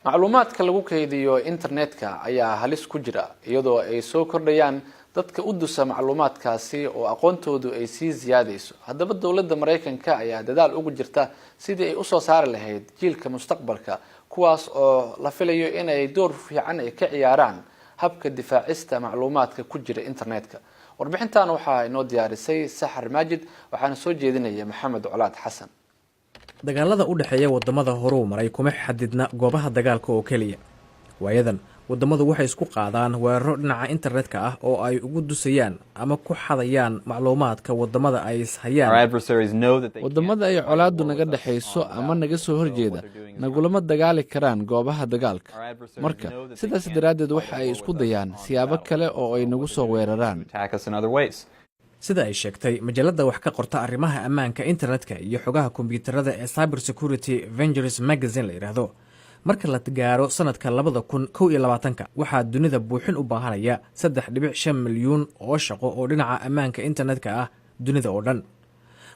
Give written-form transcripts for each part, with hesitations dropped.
Macluumaadka lagu kaydiyo internetka ayaa halis ku jira, iyadoo ay soo kordhayaan dadka u dusa macluumaadkaasi oo aqoontoodu ay sii siyaadayso. Haddaba, dowladda Maraykanka ayaa dadaal ugu jirta sidii ay usoo saari lahayd jiilka mustaqbalka, kuwaas oo la filayo inay door fiican ay ka ciyaaraan habka difaacista macluumaadka ku jira internetka. Warbixintan waxaa inoo diyaarisay Saxar Maajid, waxaana soo jeedinaya Maxamed Colaad Xasan. Dagaalada u dhexeeya waddamada horuu maray kuma xadidna goobaha dagaalka oo keliya. Waayadan waddamadu waxay isku qaadaan weeraro dhinaca internetka ah oo ay ugu dusayaan ama ku xadayaan macluumaadka waddamada ay ishayaan. Waddamada ay colaaddu naga dhexayso ama naga soo horjeeda nagulama dagaali karaan goobaha dagaalka. Marka sidaas daraaddeed waxa ay isku dayaan siyaabo kale oo ay nagu soo weeraraan. Sida ay sheegtay majalladda wax ka qorta arrimaha ammaanka internetka iyo xogaha kombiyuutarada ee Cyber Security Ventures Magazine la yidhaahdo, marka la gaaro sanadka 2021-ka, waxaa dunida buuxin u baahanaya 3.5 milyuun oo shaqo oo dhinaca ammaanka internetka ah dunida oo dhan.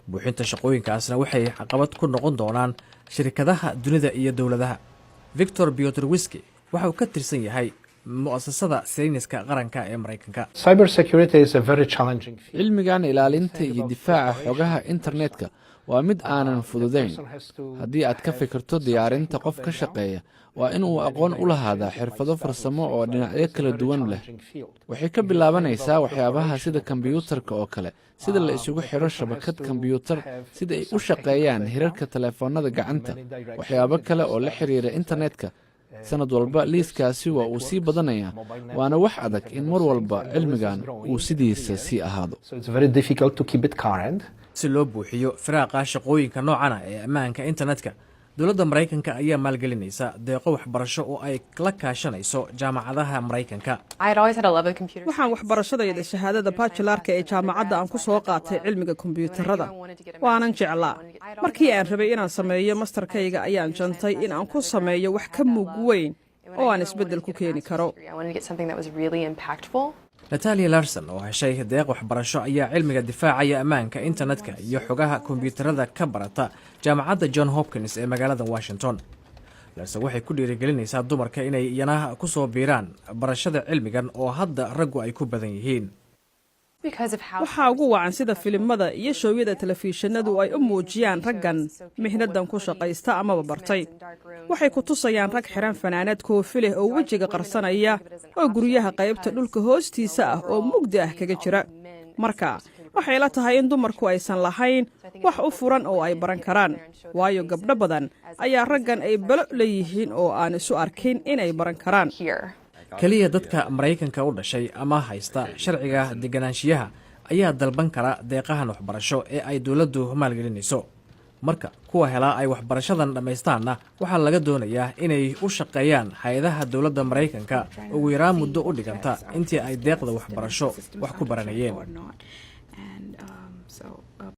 Buuxinta shaqooyinkaasna waxay caqabad ku noqon doonaan shirkadaha dunida iyo dowladaha. Victor Piotrowski waxa uu ka tirsan yahay mu'asasada sayniska qaranka ee Maraykanka. Cilmigan ilaalinta iyo difaaca xogaha internetka waa mid aanan fududayn. Haddii aad ka fikirto diyaarinta qof ka shaqeeya, waa in uu aqoon u lahaadaa xirfado farsamo oo dhinacyo kala duwan leh. Waxay ka bilaabanaysaa waxyaabaha sida kombiyuutarka oo kale, sida la isugu xidho shabakad kombiyuutar, sida ay u shaqeeyaan hirarka telefoonada gacanta, waxyaabo kale oo la xiriira internetka. Sanad walba liiskaasi waa uu sii badanayaa, waana wax adag in mar walba cilmigan uu sidiisa sii ahaado. Si loo buuxiyo firaaqa shaqooyinka noocana ee ammaanka internetka, dowladda Maraykanka ayaa maalgelinaysa deeqo waxbarasho oo ay la kaashanayso jaamacadaha Maraykanka. Waxaan waxbarashadayda shahaadada bachelor-ka ee jaamacadda aan ku soo qaatay cilmiga kombiyuutarada, waanan jeclaa. Markii aan rabay inaan sameeyo master-kayga, ayaan jantay in aan ku sameeyo wax ka mug weyn oo aan isbeddel ku keeni karo. Natalia Larson oo heshay deeq waxbarasho ayaa cilmiga difaacaya ammaanka internetka iyo xogaha kombiyuutarada ka barata jaamacadda John Hopkins ee magaalada Washington. Larson waxay ku dhiirigelinaysaa dumarka inay iyana ku soo biiraan barashada cilmigan oo hadda raggu ay ku badan yihiin. Waxaa ugu wacan sida filimada iyo showyada telefishinadu ay u muujiyaan raggan mihnadan ku shaqaysta amaba bartay. Waxay ku tusayaan rag xiran fanaanad koofi leh oo wejiga qarsanaya oo guryaha qaybta dhulka hoostiisa ah oo mugdi ah kaga jira. Marka waxay la tahay in dumarku aysan lahayn wax u furan oo ay baran karaan, waayo gabdho badan ayaa raggan ay balo leeyihiin oo aan isu arkin inay baran karaan. Keliya dadka Maraykanka u dhashay ama haysta sharciga deganaanshiyaha ayaa dalban kara deeqahan waxbarasho ee ay dowladdu maalgelinayso. Marka kuwa helaa ay waxbarashadan dhammaystaanna, waxaa laga doonayaa inay u shaqeeyaan hay-adaha dowladda Maraykanka ugu yaraan muddo u dhiganta intii ay deeqda waxbarasho wax ku baranayeen.